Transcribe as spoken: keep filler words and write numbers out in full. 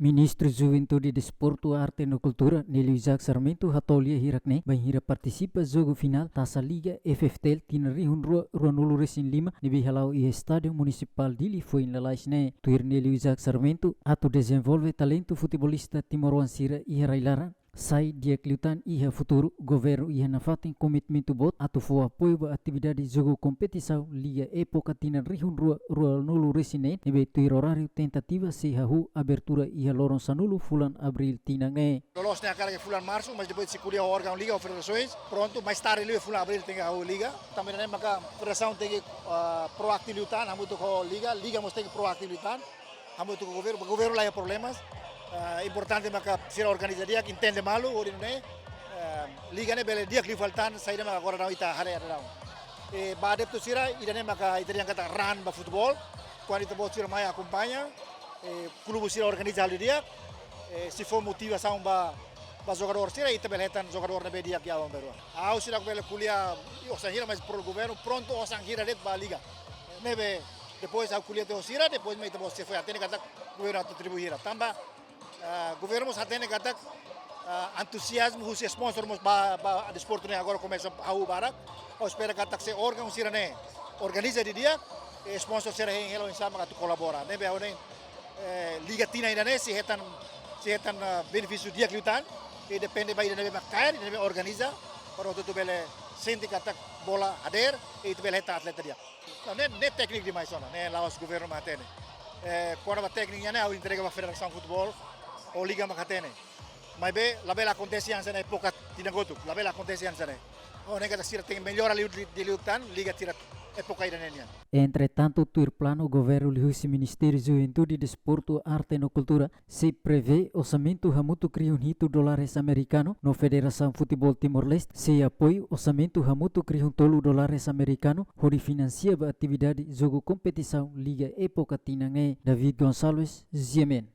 Ministru Juventude, Desportu, Arte no Kultura, Nélio Isaac Sarmento, hato'o lia hirak ne'e bainhira partisipa jogu finál Tasa Liga F F T L tinan rihun rua rua nulu resin lima ne'ebé hala'o iha Estádiu Munisipál Dili foin lalais ne'e. Tuir Nélio Isaac Sarmento, atu dezenvolve talentu futebolista timoroan sira iha rai-laran, sai di'ak liután iha futuru, governu iha nafatin komitmentu boot atu fó apoiu ba atividade jogu kompetisaun Liga époka tinan rihun rua rua nulu resin neen ne'ebé tuir oráriu tentativa sei hahú abertura iha loron sanulu fulan Abríl tinan ne'e. Loloos ne'e hakarak iha fulan Marsu, mas depois sei ko'alia ho órgaun liga, ho federasoens, prontu, mais tarde liu fulan Abríl tenke hahú liga. Tanba ne'e maka federasaun tenke, ah, proaktivu liután, hamutuk ho liga, liga mós tenke proaktivu liután. Hamutuk ho governu, governu la iha problemas. Ah, importante maka sira organiza di'ak, entende malu, hodi nune'e, ah, liga ne'e bele di'ak liu fali tan, saida maka agora daudaun ita haree daudaun. E ba adeptu sira, ida-ne'e maka ita dehan katak ran ba futeból, kuandu ita-boot sira mai akompaña, e klube sira organiza halo di'ak, e sei fó motivasaun ba, ba jogadór sira, ita bele hetan jogadór ne'ebé di'ak iha aban-bainrua. Ha'u seidauk bele ko'alia osan hira, mas pro governu prontu osan hira de'it ba liga. Ne'ebé depois ha'u ko'alia tiha ho sira, depois mak ita-boot sira foin hatene katak governu atu atribui hira. Tanba, ah, governu mós hatene katak, ah, entuziazmu husi sponsor mós ba, ba desportu ne'e agora komesa hahú barak. Ha'u espera katak se órgaun sira-ne'e organiza didi'ak, e sponsor sira hein hela oinsá mak atu kolabora. Ne'ebé ha'u hanoin, eh, liga tinan ida-ne'e sei hetan, sei hetan, ah, benefísiu di'ak liután, e depende ba ida ne'ebé mak kaer, ida ne'ebé organiza, para hotu-hotu bele sente katak bola hadeer, e ita bele hetan atleta di'ak. Ne'e, ne'e tékniku demais ona, ne'e la'ós governu mak hatene. Eh, kona-ba tékniku nian ne'e ha'u entrega ba federasaun futeból, ho liga mak hatene. Maibé labele akontese hanesan ne'e époka tinan kotuk, labele akontese hanesan ne'e. Ha'u hanoin katak sira tenke mellora liu, liu, liután liga tinan époka ida-ne'e nian. Entretantu, tuir planu governu liuhusi Ministériu Juventude, Desportu, Arte no Kultura, sei prevee orsamentu hamutuk rihun hitu dolares amerikanu, no Federasaun Futeból Timor-Leste sei apoiu orsamentu hamutuk rihun tolu dolares amerikanu hodi finansia ba atividade jogu kompetisaun liga époka tinan ne'e. David Gonçalves, G M N.